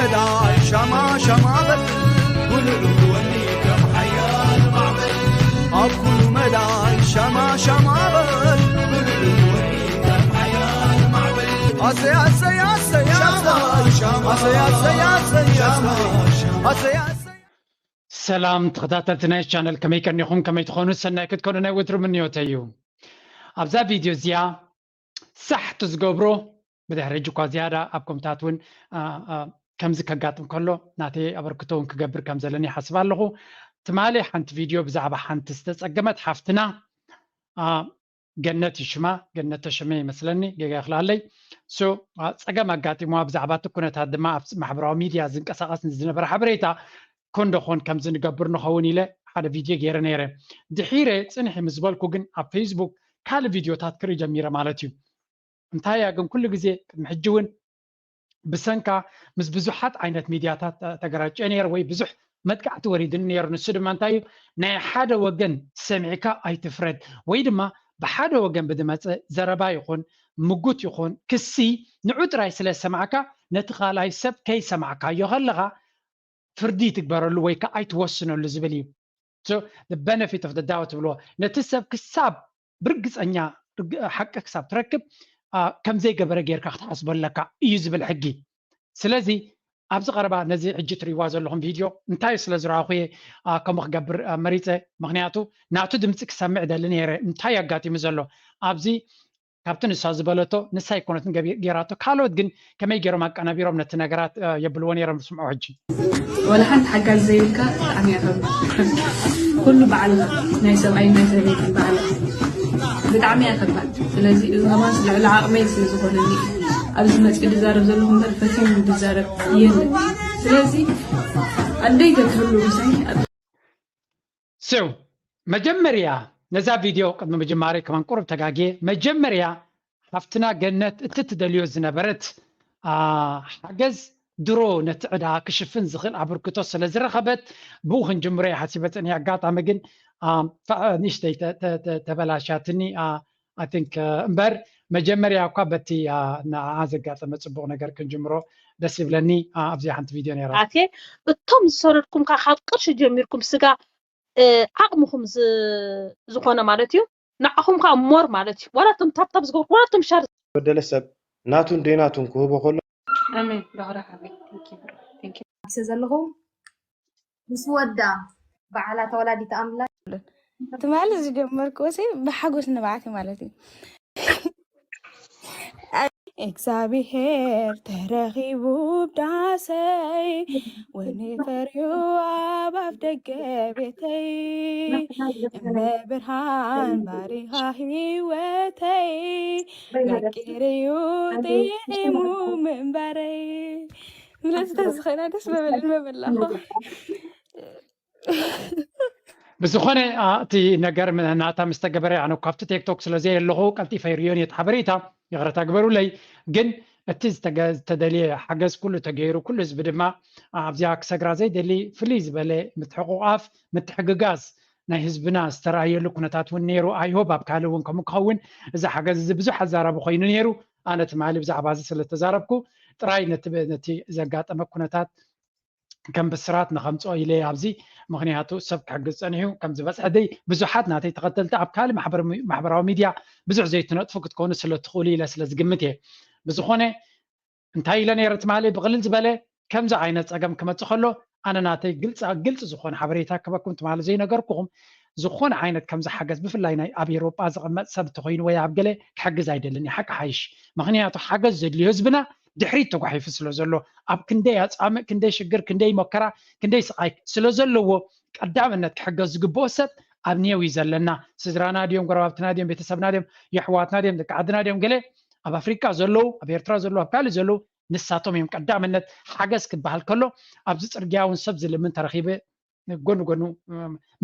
ሻማ ሻማ በል ጉልል ወኒ ከም ሓያል ማዕበል ኣብ ኩሉ መዳይ ሻማ ሻማ በል ጉልል ወኒ ከም ሓያል ማዕበል ኣሰይ ኣሰይ ኣሰይ ኣሰይ ኣሰይ ኣሰይ ኣሰይ ኣሰይ ኣሰይ ኣሰይ ሰላም ተኸታተልቲ ናይ ቻነል ከመይ ቀኒኹም ከመይ ትኾኑ ሰናይ ክትኮኑ ናይ ወትሩ ምንዮተ እዩ ኣብዛ ቪድዮ እዚኣ ሳሕቲ ዝገብሮ ብድሕሪ ሕጂ እኳ ዝያዳ ኣብ ኮምታት እውን ከምዚ ከጋጥም ከሎ ናተይ ኣበርክቶ እውን ክገብር ከም ዘለኒ ይሓስብ ኣለኹ ትማሊ ሓንቲ ቪድዮ ብዛዕባ ሓንቲ ዝተፀገመት ሓፍትና ገነት እዩ ሽማ ገነት ተሸመ ይመስለኒ ገጋ ይኽላለይ ሶ ፀገም ኣጋጢምዋ ብዛዕባ እቲ ኩነታት ድማ ኣብ ማሕበራዊ ሚድያ ዝንቀሳቐስ ዝነበረ ሓበሬታ ኮንዶ ኾን ከምዚ ንገብር ንኸውን ኢለ ሓደ ቪድዮ ገይረ ነይረ ድሒረ ፅንሒ ምስ በልኩ ግን ኣብ ፌስቡክ ካልእ ቪድዮታት ክርኢ ጀሚረ ማለት እዩ እንታይ እያ ግን ኩሉ ግዜ ቅድሚ ሕጂ እውን ብሰንካ ምስ ብዙሓት ዓይነት ሚድያታት ተገራጨ ነይረ ወይ ብዙሕ መጥቃዕቲ ወሪድኒ ነይሩ ንሱ ድማ እንታይ እዩ ናይ ሓደ ወገን ሰሚዕካ ኣይትፍረድ ወይ ድማ ብሓደ ወገን ብዝመፀ ዘረባ ይኹን ምጉት ይኹን ክሲ ንዑ ጥራይ ስለ ዝሰማዕካ ነቲ ካልኣይ ሰብ ከይሰማዕካዮ ከለኻ ፍርዲ ትግበረሉ ወይ ከዓ ኣይትወስነሉ ዝብል እዩ benefit of the doubt ትብልዎ ነቲ ሰብ ክሳብ ብርግፀኛ ሓቂ ክሳብ ትረክብ ከም ዘይገበረ ጌርካ ክትሓስቦ ኣለካ እዩ ዝብል ሕጊ ስለዚ ኣብዚ ቀረባ ነዚ ሕጂ ትሪዋ ዘለኹም ቪድዮ እንታይ ስለ ዝረኣኹ ከምኡ ክገብር መሪፀ ምክንያቱ ናቱ ድምፂ ክሰምዕ ደሊ ነይረ እንታይ ኣጋጢሙ ዘሎ ኣብዚ ካብቲ ንሳ ዝበለቶ ንሳ ኣይኮነትን ገራቶ ካልኦት ግን ከመይ ገይሮም ኣቀናቢሮም ነቲ ነገራት የብልዎ ነይሮም ስምዖ ሕጂ ወላ ሓንቲ ሓጋዚ ዘይብልካ ብጣዕሚ እያ ከብድ ኩሉ ባዕልኻ ናይ ሰብኣይ ናይ ሰበይቲ ባዕልኻ ብጣዕሚ እያ ከባድ ስለዚ እዚ ከማን ልዕሊ ዓቕመይ ስለ ዝኾነኒ ኣብዚ መፅኡ ዝዛረብ ዘለኹ እምበር ፈቲኑ ዝዛረብ የለን ስለዚ ኣደይ ተትህሉ ምሳይ So መጀመርያ ነዛ ቪድዮ ቅድሚ ምጅማረይ ከማን ቁሩብ ተጋግየ መጀመርያ ሓፍትና ገነት እቲ ትደልዮ ዝነበረት ሓገዝ ድሮ ነቲ ዕዳ ክሽፍን ዝኽእል ኣበርክቶ ስለ ዝረኸበት ብኡ ክንጅምሮ እየ ሓሲበ ፅንየ ኣጋጣሚ ግን ንእሽተይ ተበላሻትኒ I think እምበር መጀመርያ እኳ በቲ ንዓ ዘጋጠመ ፅቡቕ ነገር ክንጅምሮ ደስ ይብለኒ ኣብዚኣ ሓንቲ ቪድዮ ነይራ ኣትየ እቶም ዝሰረድኩም ካብ ቅርሺ ጀሚርኩም ስጋ ዓቕምኹም ዝኾነ ማለት እዩ ንዓኹም ከዓ more ማለት እዩ ዋላ እቶም ታብታብ ዝገብሩ ዋላ እቶም ሻር በደለ ሰብ ናቱን ደይናቱን ክህቦ ከሎ ኣሜን ዶክተር ሓወይ thank you bro thank you ጊሰ ዘለኹ ምስ ወዳ በዓላ ተወላዲት ኣምላክ ትማሊ ዝጀመርክዎ ሲ ብሓጎስ ንብዓት ማለት እዩ እግዚኣብሔር ተረኺቡ ብዳሰይ ወኒ ፈርዩ ኣብ ኣፍ ደገ ቤተይ እመ ብርሃን ባሪኻ ህይወተይ መቂርዩ ጥዒሙ ምንባረይ ምለስ ተዝኸና ደስ በበልን መበላኹ ብዝኾነ እቲ ነገር ናታ ምስ ተገበረ ኣነ ካብቲ ቴክቶክ ስለ ዘየለኹ ቀልጢፈ ይርዮን የት ሓበሬታ ይቕረታ ግበሩለይ ግን እቲ ዝተደልየ ሓገዝ ኩሉ ተገይሩ ኩሉ ህዝቢ ድማ ኣብዚኣ ክሰግራ ዘይደሊ ፍልይ ዝበለ ምትሕቑቓፍ ምትሕግጋዝ ናይ ህዝብና ዝተረኣየሉ ኩነታት እውን ነይሩ ኣይሆብ ኣብ ካልእ እውን ከምኡ ክኸውን እዚ ሓገዝ እዚ ብዙሕ ኣዛራቢ ኮይኑ ነይሩ ኣነ ትማሊ ብዛዕባ እዚ ስለተዛረብኩ ጥራይ ነቲ ዘጋጠመ ኩነታት ከም ብስራት ንኸምፅኦ ኢለ ኣብዚ ምክንያቱ ሰብ ክሕግዝ ፀኒሑ ከም ዝበፅሐ ደይ ብዙሓት ናተይ ተኸተልቲ ኣብ ካልእ ማሕበራዊ ሚድያ ብዙሕ ዘይትነጥፉ ክትኮኑ ስለትኽእሉ ኢለ ስለ ዝግምት እየ ብዝኾነ እንታይ ኢለ ነይረ ትማሊ ብቕልል ዝበለ ከምዚ ዓይነት ፀገም ክመፅእ ከሎ ኣነ ናተይ ግልፂ ግልፂ ዝኾነ ሓበሬታ ክበኩም ትማሊ ዘይነገርኩኹም ዝኾነ ዓይነት ከምዚ ሓገዝ ብፍላይ ናይ ኣብ ኤሮጳ ዝቕመጥ ሰብ እንተኮይኑ ወይ ኣብ ገለ ክሕግዝ ኣይደልን ሓቂ ሓይሽ ምክንያቱ ሓገዝ ዘድልዮ ህዝብና ድሕሪት ተጓሒፉ ስለ ዘሎ ኣብ ክንደይ ኣፃምእ ክንደይ ሽግር ክንደይ መከራ ክንደይ ስቃይ ስለ ዘለዎ ቀዳምነት ክሕገዝ ዝግብኦ ሰብ ኣብ ኔው እዩ ዘለና ስድራና ድዮም ጎረባብትና ድዮም ቤተሰብና ድዮም የሕዋትና ድዮም ደቂ ዓድና ድዮም ገለ ኣብ ኣፍሪቃ ዘለዉ ኣብ ኤርትራ ዘለዉ ኣብ ካልእ ዘለዉ ንሳቶም እዮም ቀዳምነት ሓገዝ ክበሃል ከሎ ኣብዚ ፅርግያ እውን ሰብ ዝልምን ተረኺበ ጎኒ ጎኑ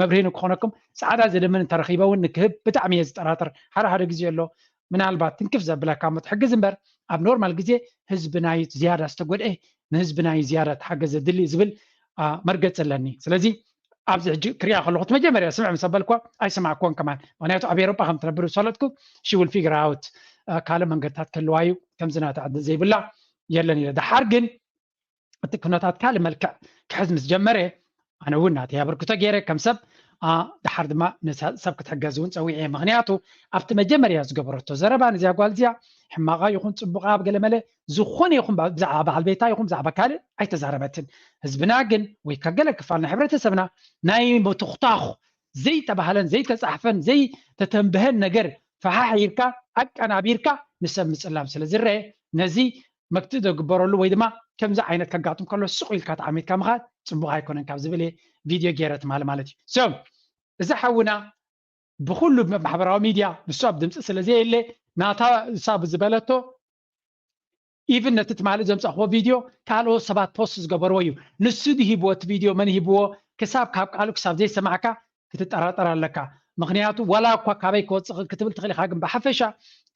መብርሂ ንክኾነኩም ፃዕዳ ዝልምን እንተረኺበ እውን ንክህብ ብጣዕሚ እየ ዝጠራጠር ሓደ ሓደ ግዜ ኣሎ ምናልባት ትንክፍ ዘብለካ እሞ ትሕግዝ እምበር ኣብ ኖርማል ግዜ ህዝብና እዩ ዝያዳ ዝተጎድአ ንህዝብና እዩ ዝያዳ ተሓገዝ ዘድሊ ዝብል መርገፂ ኣለኒ ስለዚ ኣብዚ ሕጂ ክሪኣ ከለኹ እቲ መጀመርያ ስምዕ ምስ ኣበልኳ ኣይሰማዕክዎን ከማን ምክንያቱ ኣብ ኤሮጳ ከም ትነብር ዝፈለጥኩ she will figure out ካልእ መንገድታት ክህልዋ እዩ ከምዚ ናታ ዕድል ዘይብላ የለን ኢለ ደሓር ግን እቲ ኩነታት ካልእ መልክዕ ክሕዝ ምስ ጀመረ ኣነ እውን ናተይ ኣበርክቶ ገይረ ከም ሰብ፣ ድሓር ድማ ሰብ ክትሕገዝ እውን ፀዊዐ። ምክንያቱ ኣብቲ መጀመርያ ዝገበረቶ ዘረባ ነዚኣ ጓል እዚኣ ሕማቓ ይኹን ፅቡቓ ኣብ ገለመለ ዝኾነ ይኹን ብዛዕባ በዓል ቤታ ይኹን ብዛዕባ ካልእ ኣይተዛረበትን። ህዝብና ግን ወይ ከገለ ክፋል ናይ ሕብረተሰብና ናይ ምትኹታኹ ዘይተባህለን ዘይተፃሕፈን ዘይተተንብሀን ነገር ፈሓሒርካ ኣቀናቢርካ ንሰብ ምፅላም ስለ ዝረአ ነዚ መክቲ ዘግበረሉ ወይ ድማ ከምዚ ዓይነት ከጋጥም ከሎ ስቕ ኢልካ ተዓሚትካ ምኻድ ፅቡቕ ኣይኮነን ካብ ዝብል እየ ቪድዮ ገይረ ትማሊ ማለት እዩ። So እዚ ሓውና ብኩሉ ማሕበራዊ ሚድያ ንሱ ኣብ ድምፂ ስለ ዘየለ ናታ እሳ ብዝበለቶ ኢቭን ነቲ ትማሊ ዘምፃእክዎ ቪድዮ ካልኦት ሰባት ፖስት ዝገበርዎ እዩ። ንሱ ድሂብዎ እቲ ቪድዮ መን ሂብዎ ክሳብ ካብ ቃሉ ክሳብ ዘይሰማዕካ ክትጠራጠር ኣለካ። ምክንያቱ ዋላ እኳ ካበይ ክወፅእ ክትብል ትኽእል ኢኻ፣ ግን ብሓፈሻ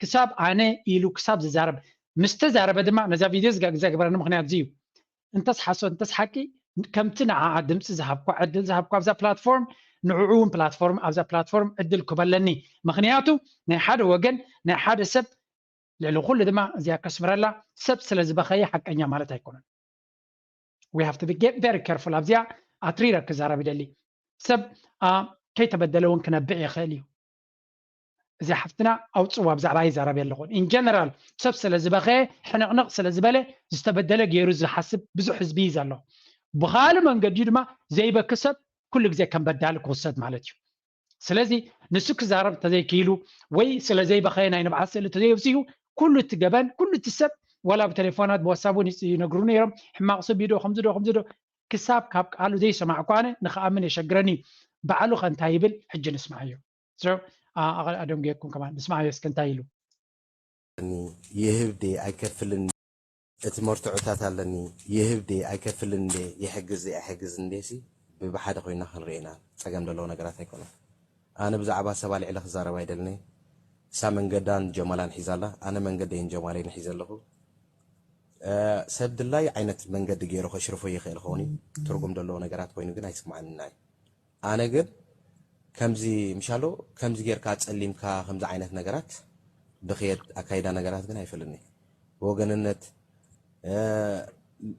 ክሳብ ኣነ ኢሉ ክሳብ ዝዛረብ ምስ ተዛረበ ድማ ነዛ ቪድዮ ዘግበረኒ ምክንያት እዚ እዩ። እንተስ ሓሶት እንተስ ሓቂ ከምቲ ንዓኣ ድምፂ ዝሃብኳ ዕድል ዝሃብኳ ኣብዛ ፕላትፎርም ንዕኡ እውን ፕላትፎርም ኣብዛ ፕላትፎርም ዕድል ክበለኒ። ምክንያቱ ናይ ሓደ ወገን ናይ ሓደ ሰብ ልዕሊ ኩሉ ድማ እዚኣ ከስምረላ ሰብ ስለ ዝበኸየ ሓቀኛ ማለት ኣይኮነን። We have to be very careful። ኣብዚኣ ኣትሪረ ክዛረብ ይደሊ። ሰብ ከይተበደለ እውን ክነብዕ ይኽእል እዩ። እዚ ሓፍትና ኣውፅዋ ብዛዕባ ይዛረብ የለኹን። In general ሰብ ስለ ዝበኸየ ሕንቕንቕ ስለ ዝበለ ዝተበደለ ገይሩ ዝሓስብ ብዙሕ ህዝቢ እዩ ዘሎ። ብኻልእ መንገዲ ድማ ዘይበኪ ሰብ ኩሉ ግዜ ከም በዳሊ ክውሰድ ማለት እዩ። ስለዚ ንሱ ክዛረብ እንተዘይክኢሉ ወይ ስለ ዘይበኸየ ናይ ንብዓት ስእሊ እንተዘየውፅኡ ኩሉ እቲ ገበን ኩሉ እቲ ሰብ ዋላ ብቴሌፎናት ብዋትሳፕ እውን ይነግሩ ነይሮም። ሕማቕ ሰብ እዩ ዶ ከምዚ ዶ ከምዚ ዶ ክሳብ ካብ ቃሉ ዘይሰማዕኩ ኣነ ንክኣምን የሸግረኒ እዩ። ባዕሉ ከ እንታይ ይብል ሕጂ ንስማዓዮ። ኣደንጉየኩም ከማን ንስማዓዮ እስከ እንታይ ኢሉ። ይህብ ደ ኣይከፍልን እቲ መርትዖታት ኣለኒ ይህብ ደ ኣይከፍልን ደ ይሕግዝ ደ ኣይሕግዝ እንደ ሲ ብብሓደ ኮይና ክንርኤና ፀገም ዘለዎ ነገራት ኣይኮነን። ኣነ ብዛዕባ ሰብ ኣልዒለ ክዛረብ ኣይደልኒ። እሳ መንገዳን ጀማላን ሒዛ ኣላ፣ ኣነ መንገደይን ጀማለይን ሒዘ ኣለኹ። ሰብ ድላይ ዓይነት መንገዲ ገይሩ ከሽርፎ ይኽእል ኸውን እዩ። ትርጉም ዘለዎ ነገራት ኮይኑ ግን ኣይስማዓንን እዩ። ኣነ ግን ከምዚ ምሻሎ ከምዚ ጌርካ ጸሊምካ ከምዚ ዓይነት ነገራት ብኽየድ ኣካይዳ ነገራት ግን ኣይፈልኒ። ብወገንነት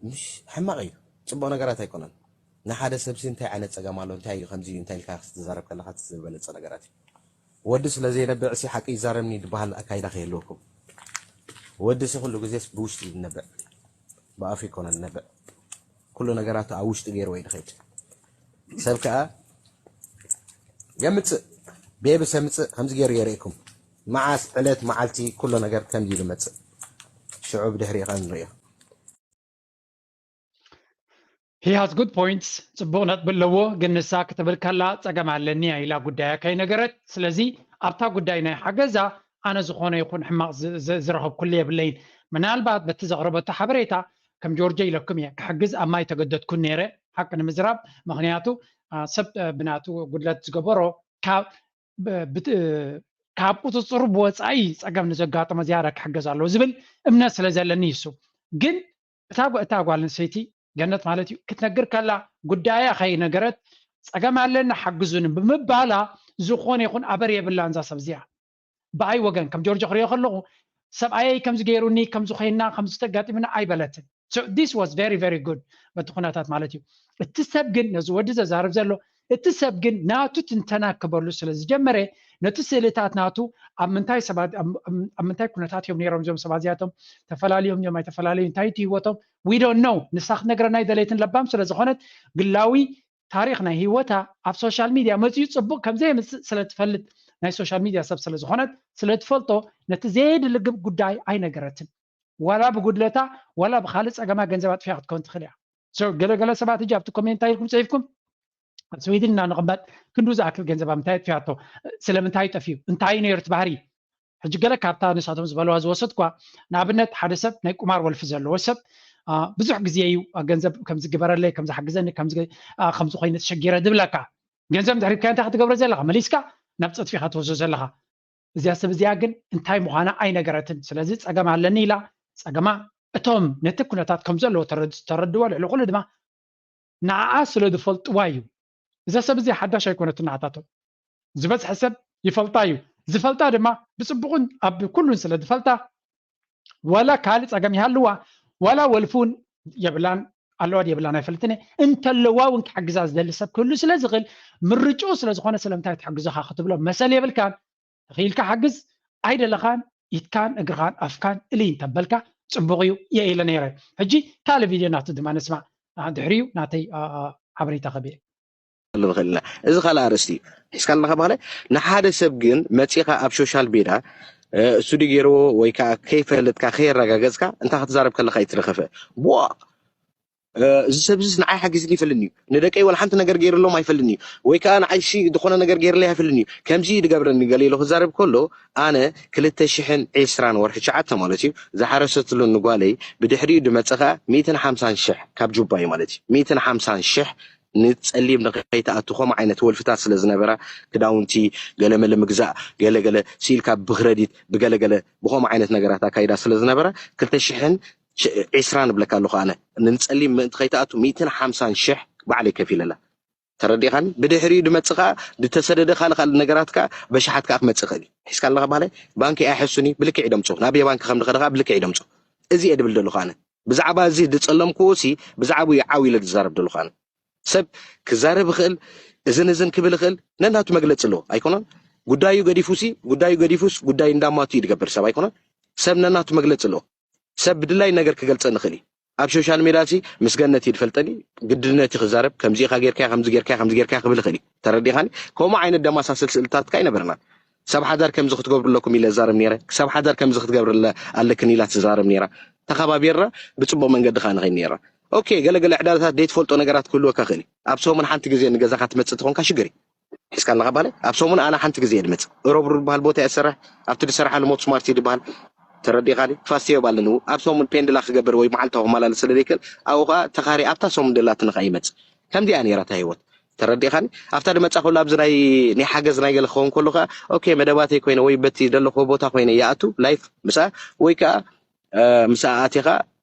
ምሽ ሕማቕ እዩ፣ ጽቡቕ ነገራት ኣይኮነን። ንሓደ ሰብሲ እንታይ ዓይነት ጸገም ኣሎ፣ እንታይ እዩ ከምዚ እዩ፣ እንታይ ኢልካ ክትዛረብ ከለኻ እቲ ዝበለጸ ነገራት እዩ። ወዲ ስለ ዘይነብዕ ሲ ሓቂ ይዛረብኒ ዝበሃል ኣካይዳ ከይህልወኩም። ወዲ ሲ ኩሉ ግዜስ ብውሽጢ እዩ ዝነብዕ፣ ብኣፉ ይኮነን ዝነብዕ። ኩሉ ነገራቱ ኣብ ውሽጢ ገይርዎ እዩ ዝኸይድ። ሰብ ከኣ የምጽእ፣ ብየብስ የምጽእ፣ ከምዚ ገይሩ የርእየኩም። መዓስ ዕለት መዓልቲ ኩሉ ነገር ከምዚ ኢሉ መጽእ። ሽዑ ብድሕሪኡ ከኣ ንርእዮ። He has good points፣ ጽቡቕ ነጥቢ ኣለዎ፣ ግን ንሳ ክትብል ከላ ጸገም ኣለኒ እያ ኢላ ጉዳያ ከይነገረት። ስለዚ ኣብታ ጉዳይ ናይ ሓገዛ ኣነ ዝኾነ ይኹን ሕማቕ ዝረኸብኩሉ የብለይን። ምናልባት በቲ ዘቕረበቶ ሓበሬታ ከም ጆርጆ ኢለኩም እየ ክሕግዝ ኣብ ማይ ተገደድኩ ነይረ፣ ሓቂ ንምዝራብ። ምኽንያቱ ሰብ ብናቱ ጉድለት ዝገበሮ ካብ ቁፅፅሩ ብወፃኢ ፀገም ንዘጋጠሞ ዝያዳ ክሕገዝ ኣለዎ ዝብል እምነት ስለ ዘለኒ ይሱ። ግን እታ ጓል ኣንስተይቲ ገነት ማለት እዩ ክትነግር ከላ ጉዳያ ከይነገረት ፀገም ኣለና ሓግዙኒ ብምባላ ዝኾነ ይኹን ኣበር የብላን እዛ ሰብ እዚኣ። ብኣይ ወገን ከም ጆርጆ ክሪኦ ከለኹ ሰብኣየይ ከምዚ ገይሩኒ ከምዚ ኮይና ከምዚ ተጋጢምና ኣይበለትን። This was very very good በቲ ኩነታት ማለት እዩ። እቲ ሰብ ግን ነዚ ወዲ ዘዛርብ ዘሎ እቲ ሰብ ግን ናቱ ትንተና ክበሉ ስለ ዝጀመረ ነቲ ስእልታት ናቱ ኣብ ምንታይ ሰባት ኣብ ምንታይ ኩነታት እዮም ነይሮም እዞም ሰባት እዚኣቶም ተፈላለዮም እዮም ኣይተፈላለዩ እንታይ እቲ ህይወቶም we don't know ንሳ ክትነግረና ኣይደለይትን ለባም ስለ ዝኾነት ግላዊ ታሪኽ ናይ ህይወታ ኣብ ሶሻል ሚድያ መፅዩ ፅቡቕ ከም ዘየምፅእ ስለ ትፈልጥ ናይ ሶሻል ሚድያ ሰብ ስለ ዝኾነት ስለ ትፈልጦ ነቲ ዘየድሊ ግብ ጉዳይ ኣይነገረትን። ዋላ ብጉድለታ ዋላ ብካልእ ፀገማ ገንዘብ ኣጥፊኣ ክትከውን ትኽእል እያ። ገለገለ ሰባት እጂ ኣብቲ ኮሜንት እንታይ ኢልኩም ፅሒፍኩም ኣብ ስዊድን እና ንቕመጥ ክንዱ ዝኣክል ገንዘብ ኣብ ምንታይ ኣጥፊኣቶ ስለምንታይ ጠፊኡ እንታይ ነይሩ እቲ ባህሪ ሕጂ ገለ ካብታ ንሳቶም ዝበለዋ ዝወሰድኳ ንኣብነት ሓደ ሰብ ናይ ቁማር ወልፊ ዘለዎ ሰብ ብዙሕ ግዜ እዩ ገንዘብ ከምዚ ግበረለይ ከምዚ ሓግዘኒ ከምዚ ኮይኑ ተሸጊረ ዝብለካ ገንዘብ ድሕሪብካ እንታይ ክትገብረ ዘለካ መሊስካ ናብ ፀጥፊካ ትወስዶ ዘለካ እዚኣ ሰብ እዚኣ ግን እንታይ ምዃና ኣይነገረትን ስለዚ ፀገም ኣለኒ ኢላ ፀገማ እቶም ነቲ ኩነታት ከም ዘለዎ ተረድዎ ልዕሊ ኩሉ ድማ ንዓኣ ስለ ዝፈልጥዋ እዩ እዛ ሰብ እዚኣ ሓዳሽ ኣይኮነትን ንዓታቶም ዝበዝሐ ሰብ ይፈልጣ እዩ ዝፈልጣ ድማ ብፅቡቕን ኣብ ኩሉን ስለ ዝፈልጣ ዋላ ካልእ ፀገም ይሃልዋ ዋላ ወልፊ እውን የብላን ኣለዋ የብላን ኣይፈልጥን እየ። እንተለዋ እውን ክሕግዛ ዝደሊ ሰብ ክህሉ ስለ ዝኽእል፣ ምርጭኡ ስለ ዝኾነ ስለምንታይ ትሕግዞኻ ክትብሎ መሰል የብልካን። ተኽኢልካ ሓግዝ፣ ኣይደለኻን ኢድካን እግርኻን ኣፍካን እልይ እንተበልካ ጽቡቕ እዩ። እየ ኢለ ነይረ። ሕጂ ካልእ ቪድዮ ናቱ ድማ ንስማዕ። ድሕሪኡ ናተይ ሓበሬታ ከብየ ንኽእል ኢና። እዚ ካልእ ኣርእስቲ እዩ። ሒዝካ ኣለኻ ባህላይ። ንሓደ ሰብ ግን መጺኻ ኣብ ሶሻል ሜድያ እሱ ድዩ ገይርዎ ወይ ከዓ ከይፈለጥካ ከየረጋገጽካ እንታ ክትዛረብ ከለኻ እዩ ትረኸፈ። ዋ እዚ ሰብ እዚ ንዓይ ሓጊዝኒ ይፈልኒ እዩ፣ ንደቀይ ወላ ሓንቲ ነገር ገይርሎም ኣይፈልኒ እዩ፣ ወይ ከዓ ንዓይሲ ዝኾነ ነገር ገይርለይ ኣይፈልኒ እዩ፣ ከምዚ እዩ ድገብረኒ ገለ ኢሉ ክዛረብ ከሎ ኣነ ክልተ ሽሕን ዕስራን ወርሒ ትሽዓተ ማለት እዩ ዝሓረሰትሉ ንጓለይ ብድሕሪኡ ድመፀ ከዓ ሚእትን ሓምሳን ሽሕ ካብ ጁባ እዩ ማለት እዩ ሚእትን ሓምሳን ሽሕ ንፀሊም ንኸይትኣቱ ከምኡ ዓይነት ወልፍታት ስለ ዝነበራ ክዳውንቲ ገለመለ ምግዛእ ገለገለ ስኢልካ ብክረዲት ብገለገለ ብከምኡ ዓይነት ነገራት ኣካይዳ ስለ ዝነበራ ክልተ ሽሕን ዕስራ ንብለካ ኣለኹ ኣነ ንፀሊም ምእንቲ ከይትኣቱ ሚእትን ሓምሳን ሽሕ ባዕለይ ከፊለላ ተረዲኻኒ ብድሕሪኡ ድመፅእ ከዓ ዝተሰደደ ካልእ ካልእ ነገራት ከዓ በሽሓት ከዓ ክመፅእ ክእል እዩ ሒዝካ ኣለካ ባህላይ ባንኪ ኣይሐሱኒ ብልክዕ ይደምፁ ናብ የባንኪ ከም ንኸደ ከዓ ብልክዕ ይደምፁ እዚ እየ ድብል ደለኹ ኣነ ብዛዕባ እዚ ድፀለምክዎ ሲ ብዛዕባኡ እዩ ዓው ኢለ ዝዛረብ ደለኹ ኣነ ሰብ ክዛረብ ይኽእል እዝን እዝን ክብል ይኽእል ነናቱ መግለፂ ኣለዎ ኣይኮነን ጉዳዩ ገዲፉ ሲ ጉዳዩ ገዲፉስ ጉዳይ እንዳማቱ እዩ ድገብር ሰብ ኣይኮነን ሰብ ነናቱ መግለፂ ኣለዎ ሰብ ብድላይ ነገር ክገልፀ ንኽእል እዩ ኣብ ሶሻል ሜድያ ሲ ምስ ገነት እዩ ድፈልጠኒ ግድነት እዩ ክዛረብ ከምዚ ኢኻ ጌርካ ከምዚ ጌርካ ከምዚ ጌርካ ክብል ይኽእል እዩ ተረዲኻኒ ከምኡ ዓይነት ደማሳስል ስእልታትካ ኣይነበረናን ሰብ ሓዳር ከምዚ ክትገብሩ ኣለኩም ኢለ ዛረብ ነይረ ክሳብ ሓዳር ከምዚ ክትገብር ኣለክን ኢላ ትዛረብ ነይራ ተኸባቢርና ብፅቡቅ መንገዲ ከዓ ንኸይድ ነይራ ኦኬ ገለገለ ዕዳታት ዘይትፈልጦ ነገራት ክህልወካ ክእል እዩ ኣብ ሰሙን ሓንቲ ግዜ ንገዛኻ ትመፅእ ተኾንካ ሽግር እዩ ሒዝካ ኣለካ ባለ ኣብ ሰሙን ኣነ ሓንቲ ግዜ እየ ድመፅእ እሮብሩ ዝበሃል ቦታ እየ ዝሰርሕ ኣብቲ ዝሰርሓሉ ሞት ስማርት እዩ ዝበሃል ተረዲኻኒ ፋስት እየ ባለንው ኣብ ሰሙን ፔንድላ ክገብር ወይ መዓልታዊ ክመላለስ ስለ ዘይክእል ኣብኡ ከዓ ተኻሪ ኣብታ ሰሙን ደላትኒ ከዓ ይመፅእ ከምዚኣ ነይራ እታ ህይወት ተረዲኻኒ ኣብታ ድመፃ ከሎ ኣብዚ ናይ ናይ ሓገዝ ናይ ገለ ክኸውን ከሎ ከዓ ኦኬ መደባተይ ኮይነ ወይ በቲ ዘለኹዎ ቦታ ኮይነ ይኣቱ ላይፍ ምስኣ ወይ ከዓ ምስኣ ኣትኻ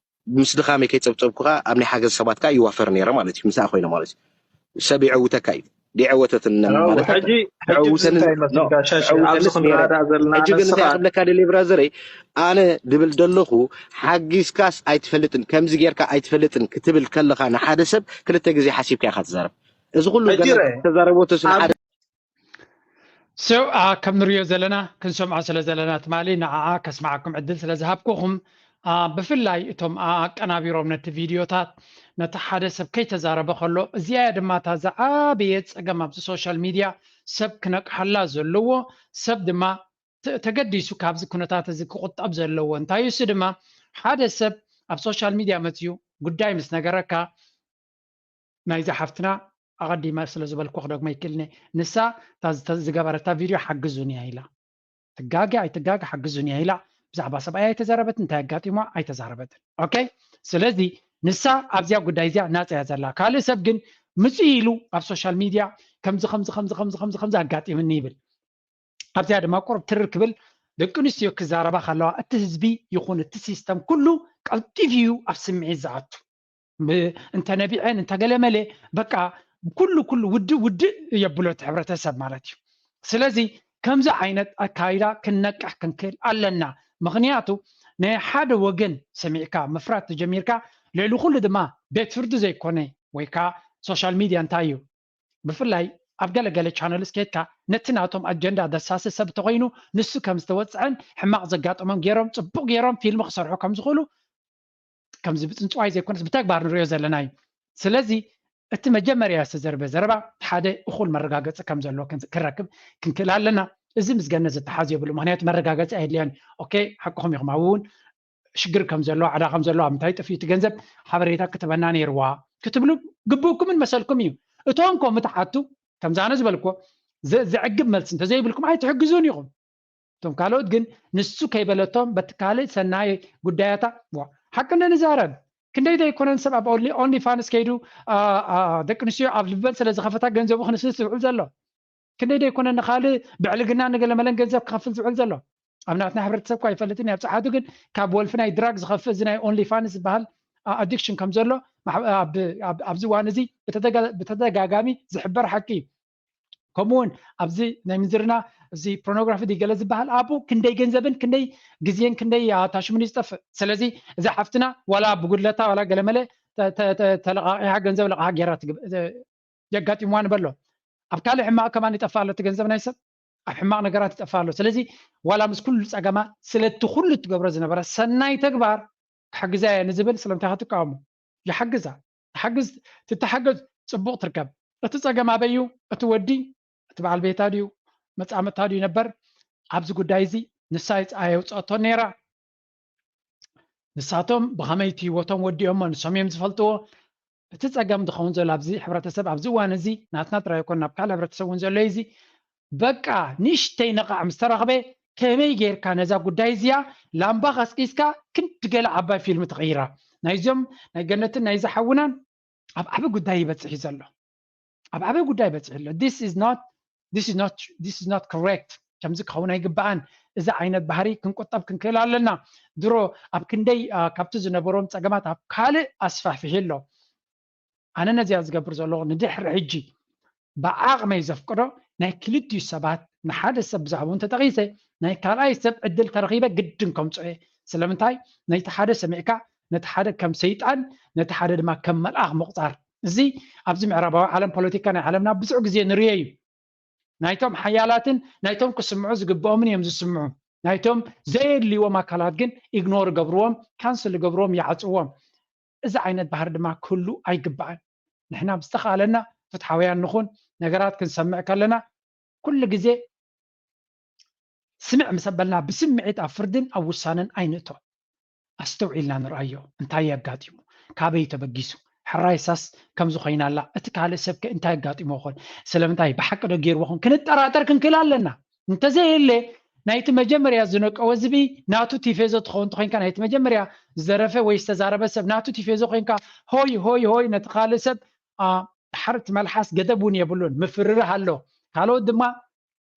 ምስ ድኻመይ ከይፀብፀብኩ ከዓ ኣብ ናይ ሓገዝ ሰባት ከዓ ይዋፈር ነይረ ማለት እዩ ምስኣ ኮይነ ማለት እዩ ሰብ ይዕውተካ እዩ ዲዐወተትን ማለት ሕጂ ሕጂ እንታይ መስልካ ሻሽ ኣብዚ ክንረዳእ ዘለና ሕጂ ግን እንታይ ክብለካ ደሊ ብራዘረይ ኣነ ድብል ደለኹ ሓጊዝካስ ኣይትፈልጥን ከምዚ ጌርካ ኣይትፈልጥን ክትብል ከለኻ ንሓደ ሰብ ክልተ ግዜ ሓሲብካ ኢኻ ትዛረብ እዚ ኩሉ ተዛረቦ ተስሓደ ሰው ከም ንሪኦ ዘለና ክንሰምዖ ስለ ዘለና ትማሊ ንዓዓ ከስምዓኩም ዕድል ስለ ዝሃብኩኹም ብፍላይ እቶም ኣቀናቢሮም ነቲ ቪድዮታት ነቲ ሓደ ሰብ ከይተዛረበ ከሎ እዚኣ ድማ እታ ዝዓበየ ፀገም ኣብዚ ሶሻል ሚድያ ሰብ ክነቅሓላ ዘለዎ ሰብ ድማ ተገዲሱ ካብዚ ኩነታት እዚ ክቁጠብ ዘለዎ እንታይ እሱ ድማ ሓደ ሰብ ኣብ ሶሻል ሚድያ መፅዩ ጉዳይ ምስ ነገረካ ናይዛ ሓፍትና ኣቐዲመ ስለ ዝበልኩ ክደግሞ ይክእልኒ ንሳ ዝገበረታ ቪድዮ ሓግዙን እያ ኢላ ትጋገ ኣይትጋገ ሓግዙን እያ ኢላ ብዛዕባ ሰብኣይ ኣይተዛረበትን እንታይ ኣጋጢሞ ኣይተዛረበትን ኦኬ ስለዚ ንሳ ኣብዚኣ ጉዳይ እዚኣ ናፀ እያ ዘላ ካልእ ሰብ ግን ምፅእ ኢሉ ኣብ ሶሻል ሚድያ ከምዚ ከምዚ ከምዚ ከምዚ ከምዚ ከምዚ ኣጋጢምኒ ይብል ኣብዚኣ ድማ ቁርብ ትርር ክብል ደቂ ኣንስትዮ ክዛረባ ከለዋ እቲ ህዝቢ ይኹን እቲ ሲስተም ኩሉ ቀልጢፍ እዩ ኣብ ስምዒት ዝኣቱ እንተነቢዐን እንተገለመለ በቃ ኩሉ ኩሉ ውድእ ውድእ የብሎ እቲ ሕብረተሰብ ማለት እዩ ስለዚ ከምዚ ዓይነት ኣካይዳ ክንነቅሕ ክንክእል ኣለና ምክንያቱ ናይ ሓደ ወገን ሰሚዕካ ምፍራት ተጀሚርካ ልዕሊ ኩሉ ድማ ቤት ፍርዲ ዘይኮነ ወይ ከዓ ሶሻል ሚድያ እንታይ እዩ ብፍላይ ኣብ ገለገለ ቻነልስ ከድካ ነቲ ናቶም ኣጀንዳ ደሳሲ ሰብ እንተኮይኑ ንሱ ከም ዝተወፅዐን ሕማቕ ዘጋጠሞም ገይሮም ፅቡቅ ገይሮም ፊልም ክሰርሑ ከም ዝኽእሉ ከምዚ ብፅንፅዋይ ዘይኮነስ ብተግባር ንሪኦ ዘለና እዩ ስለዚ እቲ መጀመርያ ዝተዘርበ ዘረባ ሓደ እኹል መረጋገፂ ከም ዘለዎ ክረክብ ክንክእል ኣለና እዚ ምስ ገነት ዝተሓዝ የብሉ ምክንያቱ መረጋገፂ ኣየድልዮን ኦኬ ሓቅኹም ኢኹም ኣብኡ እውን ሽግር ከም ዘሎ ዕዳ ከም ዘሎ ኣብ ምንታይ ጠፊኡ እቲ ገንዘብ ሓበሬታ ክትበና ነይርዋ ክትብሉ ግብእኩምን መሰልኩም እዩ እቶም ከምኡ ትሓቱ ከምዚ ኣነ ዝበልኩዎ ዘዕግብ መልሲ እንተዘይብልኩም ኣይትሕግዙን ኢኹም እቶም ካልኦት ግን ንሱ ከይበለቶም በቲ ካልእ ሰናይ ጉዳያታ ሓቂ እንደ ንዛረብ ክንደይ ዘይኮነን ሰብ ኣብ ኦንሊ ፋንስ ከይዱ ደቂ ኣንስትዮ ኣብ ልበን ስለ ዝኸፈታ ገንዘቡ ክንስስ ዝውዕል ዘሎ ክንደይ ዘይኮነ ንካልእ ብዕልግና ንገለመለን ገንዘብ ክኸፍል ዝውዕል ዘሎ ኣብ ናትና ሕብረተሰብ እኳ ይፈልጥን ኣብ ፀሓቱ ግን ካብ ወልፊ ናይ ድራግ ዝኸፍእ እዚ ናይ ኦንሊ ፋንስ ዝበሃል ኣዲክሽን ከም ዘሎ ኣብዚ እዋን እዚ ብተደጋጋሚ ዝሕበር ሓቂ እዩ ከምኡውን ኣብዚ ናይ ምንዝርና እዚ ፖርኖግራፊ ገለ ዝበሃል ኣብኡ ክንደይ ገንዘብን ክንደይ ግዜን ክንደይ ኣታሽምን እዩ ዝጠፍእ ስለዚ እዛ ሓፍትና ዋላ ብጉድለታ ዋላ ገለመለ ተለቃቂሓ ገንዘብ ለቃሓ ገይራ የጋጢምዋ ንበሎ። ኣብ ካልእ ሕማቕ ከማን ይጠፍእ ኣሎ እቲ ገንዘብ ናይ ሰብ፣ ኣብ ሕማቕ ነገራት ይጠፍእ ኣሎ። ስለዚ ዋላ ምስ ኩሉ ጸገማ ስለቲ ኩሉ እትገብሮ ዝነበረ ሰናይ ተግባር ክሕግዛ እየ ንዝብል ስለምንታይ ክትቃወሙ? ይሓግዛ። ትሓግዝ ትተሓገዝ ጽቡቕ ትርከብ። እቲ ጸገም ኣበይ እዩ? እቲ ወዲ እቲ በዓል ቤታ ድዩ መጻምድታ ድዩ ነበር? ኣብዚ ጉዳይ እዚ ንሳ የውጽኣቶ ነይራ። ንሳቶም ብኸመይ እቲ ህይወቶም ወዲኦሞ ንሶም እዮም ዝፈልጥዎ። እቲ ጸገም ዝኸውን ዘሎ ኣብዚ ሕብረተሰብ ኣብዚ እዋን እዚ ናትና ጥራይ ኣይኮን ናብ ካልእ ሕብረተሰብ እውን ዘሎ እዩ። እዚ በቃ ንእሽተይ ነቓዕ ምስ ተረኽበ ከመይ ጌርካ ነዛ ጉዳይ እዚኣ ላምባ ቀስቂስካ ክንዲ ገለ ዓባይ ፊልም ትቕይራ? ናይዞም ናይ ገነትን ናይ ዝሓውናን ኣብ ዓቢ ጉዳይ ይበጽሕ እዩ ዘሎ። ኣብ ዓቢ ጉዳይ በጽሕ ኣሎ። This is not correct። ከምዚ ክኸውን ኣይግባኣን። እዚ ዓይነት ባህሪ ክንቁጠብ ክንክእል ኣለና። ድሮ ኣብ ክንደይ ካብቲ ዝነበሮም ጸገማት ኣብ ካልእ ኣስፋሕፊሕ ኣሎ። ኣነ ነዚኣ ዝገብር ዘለኹ ንድሕሪ ሕጂ ብዓቕመይ ዘፍቅዶ ናይ ክልቲኡ ሰባት ንሓደ ሰብ ብዛዕባኡ እንተጠቒሰ ናይ ካልኣይ ሰብ ዕድል ተረኺበ ግድን ከምፅኦ እየ። ስለምንታይ? ነቲ ሓደ ሰሚዕካ ነቲ ሓደ ከም ሰይጣን ነቲ ሓደ ድማ ከም መልኣኽ ምቑፃር። እዚ ኣብዚ ምዕራባዊ ዓለም ፖለቲካ ናይ ዓለምና ብዙሕ ግዜ ንርዮ እዩ። ናይቶም ሓያላትን ናይቶም ክስምዑ ዝግብኦምን እዮም ዝስምዑ። ናይቶም ዘየድልይዎም ኣካላት ግን ኢግኖር ይገብርዎም፣ ካንስል ይገብርዎም፣ ይዓፅዎም። እዚ ዓይነት ባህሪ ድማ ክህሉ ኣይግባእን። ንሕና ብዝተኻለና ፍትሓውያን ንኹን። ነገራት ክንሰምዕ ከለና ኩሉ ግዜ ስምዕ ምስ ኣበልና ብስምዒት ኣብ ፍርድን ኣብ ውሳነን ኣይንእቶ። ኣስተውዒልና ንርኣዮ። እንታይ የጋጢሙ? ካበይ ተበጊሱ? ሕራይ ሳስ ከምዚ ኮይና ኣላ። እቲ ካልእ ሰብ ከ እንታይ ኣጋጢሞ ይኾን? ስለምንታይ ብሓቂ ዶ ገይርዎ ይኾን? ክንጠራጠር ክንክእል ኣለና። እንተዘየለ ናይቲ መጀመርያ ዝነቀወ ዝብኢ ናቱ ቲፌዞ ትኸውን እንተኮይንካ፣ ናይቲ መጀመርያ ዝዘረፈ ወይ ዝተዛረበ ሰብ ናቱ ቲፌዞ ኮይንካ፣ ሆይ ሆይ ሆይ ነቲ ካልእ ሰብ ድሓር እቲ መልሓስ ገደብ እውን የብሉን፣ ምፍርርህ ኣሎ። ካልኦት ድማ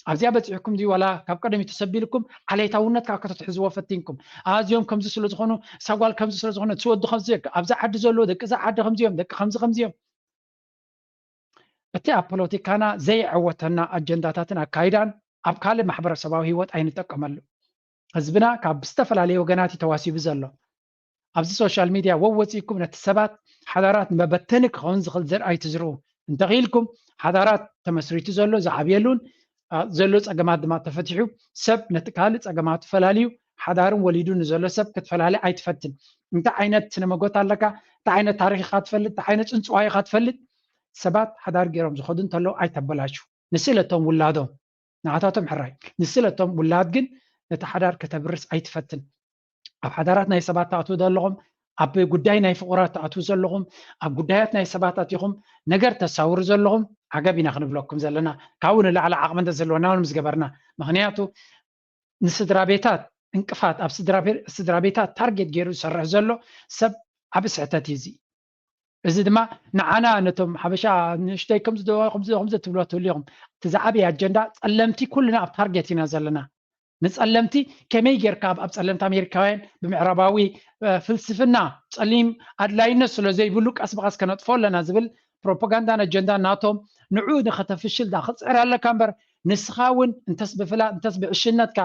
ኣብዚኣ በፂሕኩም ድዩ ዋላ ካብ ቀደም ተሰቢልኩም ዓሌታውነት ካብ ከተትሕዝዎ ፈቲንኩም፣ ኣዝዮም ከምዚ ስለ ዝኾኑ፣ እሳ ጓል ከምዚ ስለ ዝኾነ፣ እቲ ወዲ ከምዚ፣ ኣብዚ ዓዲ ዘለዎ ደቂ እዛ ዓዲ ከምዚኦም፣ ደቂ ከምዚ ከምዚኦም። እቲ ኣብ ፖለቲካና ዘይዕወተና ኣጀንዳታትን ኣካይዳን ኣብ ካልእ ማሕበረሰባዊ ህይወት ኣይንጠቀመሉ። ህዝብና ካብ ዝተፈላለየ ወገናት እዩ ተዋሲቡ ዘሎ። ኣብዚ ሶሻል ሚድያ ወወፂእኩም ነቲ ሰባት ሓዳራት ንመበተኒ ክኸውን ዝኽእል ዘርኢ ኣይትዝርኡ። እንተኽኢልኩም ሓዳራት ተመስሪቱ ዘሎ ዝዓብየሉን ዘሎ ጸገማት ድማ ተፈቲሑ ሰብ ነቲ ካልእ ጸገማቱ ፈላልዩ ሓዳርን ወሊዱ ንዘሎ ሰብ ክትፈላሊ ኣይትፈትን። እንታይ ዓይነት ስነ መጎት ኣለካ፣ እንታይ ዓይነት ታሪኽ ኢኻ ትፈልጥ፣ እንታይ ዓይነት ጽንጽዋይ ኢኻ ትፈልጥ፣ ሰባት ሓዳር ገይሮም ዝኸዱ እንተለዉ ኣይተበላሹ። ንስለቶም ውላዶም ንዓታቶም ሕራይ። ንስለቶም ውላድ ግን ነቲ ሓዳር ከተብርስ ኣይትፈትን። ኣብ ሓዳራት ናይ ሰባት ትኣትዉ ዘለኹም፣ ኣብ ጉዳይ ናይ ፍቑራት ትኣትዉ ዘለኹም፣ ኣብ ጉዳያት ናይ ሰባት ኣቲኹም ነገር ተሳውሩ ዘለኹም ዓገብ ኢና ክንብለኩም ዘለና። ካብኡ ንላዕሊ ዓቕሚ እንተዝህልወና እውን ምስ ገበርና። ምኽንያቱ ንስድራ ቤታት እንቅፋት፣ ኣብ ስድራ ቤ-፣ ስድራ ቤታት ታርጌት ገይሩ ዝሰርሕ ዘሎ ሰብ ዓቢ ስሕተት እዩ እዚ። እዚ ድማ ንዓና ነቶም ሓበሻ ንእሽተይ ከምዚ ዶ-፣ ከምዚ ዶ-፣ ከምዚ ትብልዎ ትህሉ ኢኹም። እቲ ዝዓበየ ኣጀንዳ ጸለምቲ ኩልና ኣብ ታርጌት ኢና ዘለና። ንጸለምቲ ከመይ ጌርካ ኣብ፣ ኣብ ጸለምቲ ኣሜሪካውያን ብምዕራባዊ፣ እ፣ ፍልስፍና ጸሊም ኣድላይነት ስለ ዘይብሉ ቀስ ብቐስ ከነጥፎ ኣለና ዝብል ፕሮፓጋንዳን ኣጀንዳን ናቶም ንዑ ንኸተፍሽል ዳ ክጽዕር ኣለካ እምበር ንስኻ እውን እንተስ ብፍላ-፣ እንተስ ብዕሽነትካ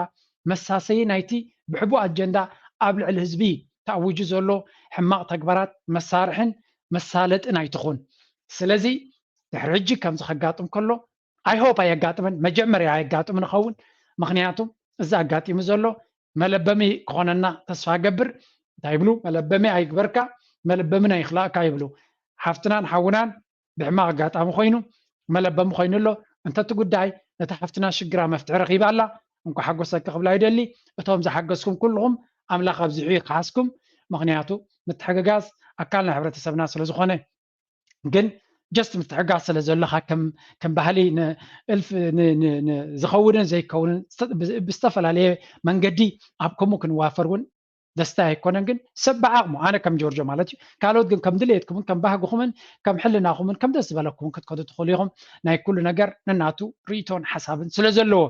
መሳሰዪ ናይቲ ብሕቡእ ኣጀንዳ ኣብ ልዕሊ ህዝቢ ተኣዊጁ ዘሎ ሕማቕ ተግባራት መሳርሕን መሳለጥን ኣይትኹን። ስለዚ ድሕሪ ሕጂ ከምዚ ከጋጥም ከሎ I hope ኣየጋጥምን፣ መጀመርያ ኣየጋጥምን ይኸውን። ምኽንያቱ እዚ ኣጋጢሙ ዘሎ መለበሚ ክኾነና ተስፋ ገብር። እንታይ ይብሉ? መለበሚ ኣይግበርካ፣ መለበሚ ናይ ይኽላእካ ይብሉ። ሓፍትናን ሓውናን ብሕማቕ ኣጋጣሚ ኮይኑ መለበሚ ኮይኑ ኣሎ። እንተ እቲ ጉዳይ ነታ ሓፍትና ሽግራ መፍትሒ ረኺባ ኣላ፣ እንኳ ሓጎሰኪ ክብላ ይደሊ። እቶም ዝሓገዝኩም ኩልኹም ኣምላኽ ኣብዚሑ ይክሓስኩም። ምኽንያቱ ምትሕግጋዝ ኣካል ናይ ሕብረተሰብና ስለ ዝኾነ። ግን just ምትሕግጋዝ ስለ ዘለኻ ከም፣ ከም ባህሊ ንእልፍ ን-፣ ን-፣ ን-፣ ዝኸውንን ዘይከውንን ስተ-፣ ብ-፣ ብዝተፈላለየ መንገዲ ኣብ ከምኡ ክንዋፈር እውን ደስታ ኣይኮነን። ግን ሰብ ብዓቕሙ፣ ኣነ ከም ጆርጆ ማለት እዩ፣ ካልኦት ግን ከም ድሌትኩምን ከም ባህግኹምን ከም ሕልናኹምን ከም ደስ ዝበለኩምን ክትከዱ ትኽእሉ ኢኹም። ናይ ኩሉ ነገር ነናቱ ርእይቶን ሓሳብን ስለ ዘለዎ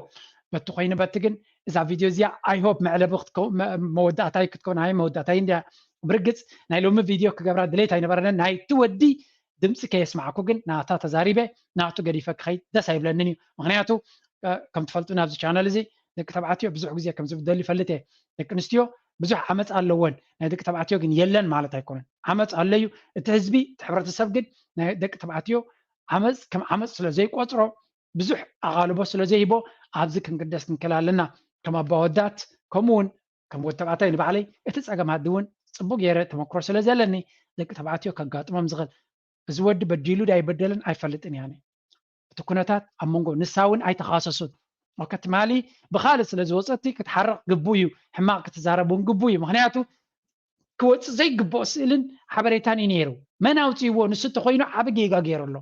በቲ ኮይኑ በቲ ግን እዛ ቪድዮ እዚኣ I hope መዕለቢ ክትከው-፣ መ-፣ መወዳእታይ ክትከውን፣ ኣይ መወዳእታይ እንድያ። ብርግጽ ናይ ሎሚ ቪድዮ ክገብራ ድሌት ኣይነበረንን። ናይቲ ወዲ ድምፂ ከየስማዕኩ ግን ናታ ተዛሪበ ናቱ ገዲፈ ክኸይድ ደስ ኣይብለንን እዩ። ምኽንያቱ፣ እ፣ ከም ትፈልጡ ናብዚ ቻነል እዚ ደቂ ተባዕትዮ ብዙሕ ግዜ ከም ዝብደሉ ይፈልጥ እየ። ደቂ ኣንስትዮ ብዙሕ ዓመፅ ኣለወን ናይ ደቂ ተባዕትዮ ግን የለን ማለት ኣይኮነን። ዓመፅ ኣሎ እዩ። እቲ ህዝቢ፣ እቲ ሕብረተሰብ ግን ናይ ደቂ ተባዕትዮ ዓመፅ ከም ዓመፅ ስለ ዘይቆፅሮ፣ ብዙሕ ኣቓልቦ ስለ ዘይህቦ፣ ኣብዚ ክንግደስ ክንክእል ኣለና። ከም ኣባወዳት ከምኡ እውን ከም ወዲ ተባዕታይ ንባዕለይ እቲ ፀገማት እውን ፅቡቅ ገይረ ተመክሮ ስለ ዘለኒ፣ ደቂ ተባዕትዮ ከጋጥሞም ዝኽእል፣ እዚ ወዲ በዲሉ ዶ ኣይበደልን ኣይፈልጥን እየ ኣነ። እቲ ኩነታት ኣብ መንጎ፣ ንሳ እውን ኣይተኻሰሱን። ኦኬ፣ ትማሊ ብኻልእ ስለ ዝወፀቲ ክትሓርቕ ግቡ እዩ፣ ሕማቕ ክትዛረብ እውን ግቡ እዩ። ምክንያቱ ክወፅእ ዘይግብኦ ስእልን ሓበሬታን እዩ ነይሩ። መን ኣውፅእዎ? ንሱ እንተኮይኑ ዓቢ ጌጋ ገይሩ ኣሎ።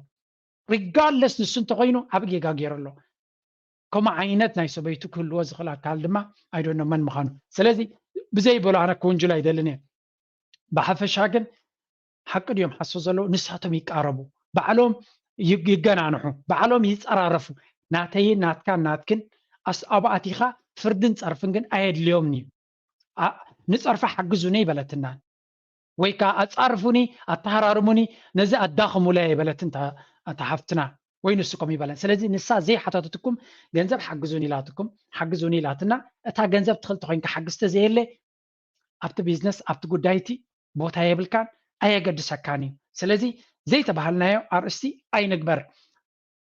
ሪጋርድለስ ንሱ እንተኮይኑ ዓቢ ጌጋ ገይሩ ኣሎ። ከምኡ ዓይነት ናይ ሰበይቱ ክህልዎ ዝኽእል ኣካል ድማ ኣይዶኖ መን ምዃኑ። ስለዚ ብዘይ በሎ ኣነ ክውንጅል ኣይደልን እየ። ብሓፈሻ ግን ሓቂ ድዮም ሓሶ ዘለዉ? ንሳቶም ይቃረቡ፣ ባዕሎም ይ- ይገናንሑ፣ ባዕሎም ይፀራረፉ። ናተይን ናትካን ናትክን ኣስ- ኣብኡ ኣቲኻ ፍርድን ፀርፍን ግን ኣየድልዮምን እዩ። ኣ- ንፀርፊ ሓግዙኒ ይበለትናን ወይ ከዓ ኣፃርፉኒ፣ ኣተሃራርሙኒ፣ ነዚ ኣዳኽሙለይ ኣይበለትን እታ እታ ሓፍትና ወይ ንሱ ከም ይበለን። ስለዚ ንሳ ዘይሓተተትኩም ገንዘብ ሓግዙኒ ኢላትኩም ሓግዙኒ ኢላትና፣ እታ ገንዘብ ትኽእል ተኮይንካ ሓግዝ ተዘየለ ኣብቲ ቢዝነስ ኣብቲ ጉዳይቲ ቦታ የብልካን ኣየገድሰካን እዩ። ስለዚ ዘይተባሃልናዮ ኣርእስቲ ኣይንግበር።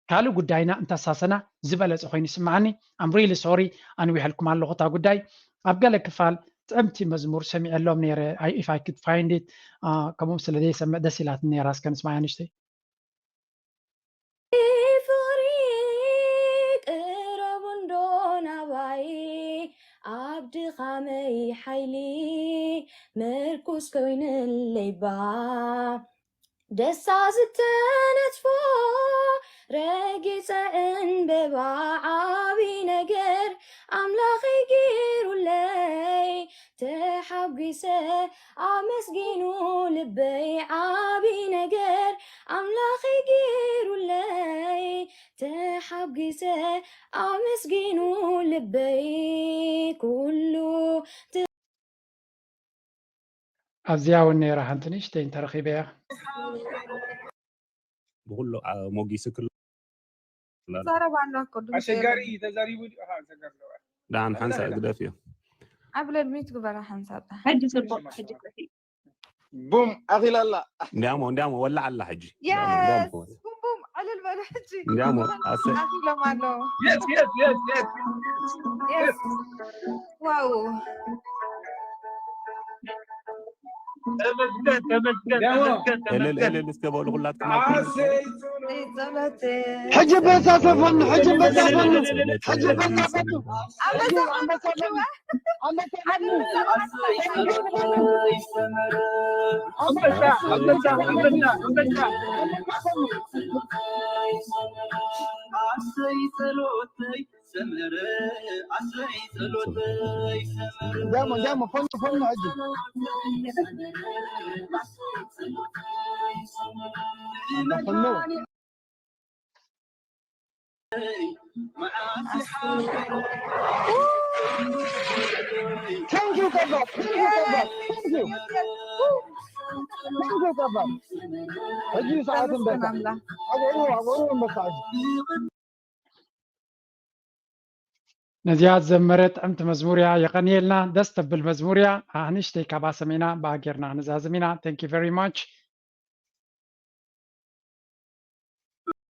ካልእ ጉዳይና እንተሳሰና ዝበለፀ ኮይኑ ይስምዓኒ። I'm really sorry ኣንዊሐልኩም ኣለኹ እታ ጉዳይ። ኣብ ገለ ክፋል ጥዕምቲ መዝሙር ሰሚዐሎም ነይረ። I- if I could find it ከምኡ ስለ ዘይሰምዕ ደስ ኢላትኒ ነይራ። እስከ ንስማያ ንእሽተይ። ፍቕሪ ቅረቡ እንዶ ናባይ ኣብ ድኻመይ ሓይሊ ምርኩስ ኮይንለይ ባ ደስታ ዝተነጽፎ ረጊጸ ዕንበባ ዓቢ ነገር ኣምላኸይ ገይሩለይ ተሓጒሰ ኣመስጊኑ ልበይ ዓቢ ነገር ኣምላኸይ ገይሩለይ ተሓጒሰ ኣመስጊኑ ልበይ ኩሉ ኣብዚኣ እውን ነይራ ሓንቲ ንእሽተይ እንተረኺበያ። ብኩሉ ሞጊሱ ክሎ ይዛረብ ኣሎ እኮ ድምፂ ኣሸጋሪ የለን። እዩ ተዛሪቡ ድዩ? ኣሃ፣ ኣሸጋሪ ነው። ደሓን ሓንሳእ ግደፍዮ። ኣብ ለልሚት ግበራ ሓንሳብ ደሓን። ሕጂ ጽቡቅ ሕጂ ቅርሒ ቡም ኣኺላ ኣላ። እንዲያሞ እንዲያሞ ወላዕ ኣላ ሕጂ። እንዲያሞ እንዲያሞ የስ ቡም ቡም ዕልል በሉ ሕጂ። እንዲያሞ ኣሰ ኣኺሎም ኣለዉ። የስ የስ የስ የስ። የስ ዋው ተመስገን ተመስገን ደሞ። ተመስገን እልል ተመስገን። እልል እስከ በሉ ሁላትኩም። ኣሰይ ጸሎት ሕጂ በዛ ሰፈኑ ሕጂ በዛ ሰፈኑ ሕጂ በዛ ሰፈኑ ኣበዛ ሕጂ ኣንበሳ በሉ ኣንበሳ በሉ ኣንበሳ ኣንበሳ ኣንበሳ ኣንበሳ። ኣሰይ ጸሎተይ ሰመረ ኣሰይ ጸሎተይ ሰመረ ዳሞ ዳሞ ፈኑ ፈኑ ሕጂ ፈኑ Thank you, Kaba. Thank you, Kaba. Thank you. Thank you, Kaba. ሕጂ ሰዓት ተመስገን እምበሳ ኣምላኽ። ኣጎሩ ኣጎሩ እምበሳ ሕጂ ነዚኣ ዝዘመረ ጥዕምቲ መዝሙር እያ። የቐንየልና። ደስ ተብል መዝሙር እያ። ኣንሽተይ ካባ ሰሚና ብኣ ጌርና ንዛዝም ኢና። Thank you very much።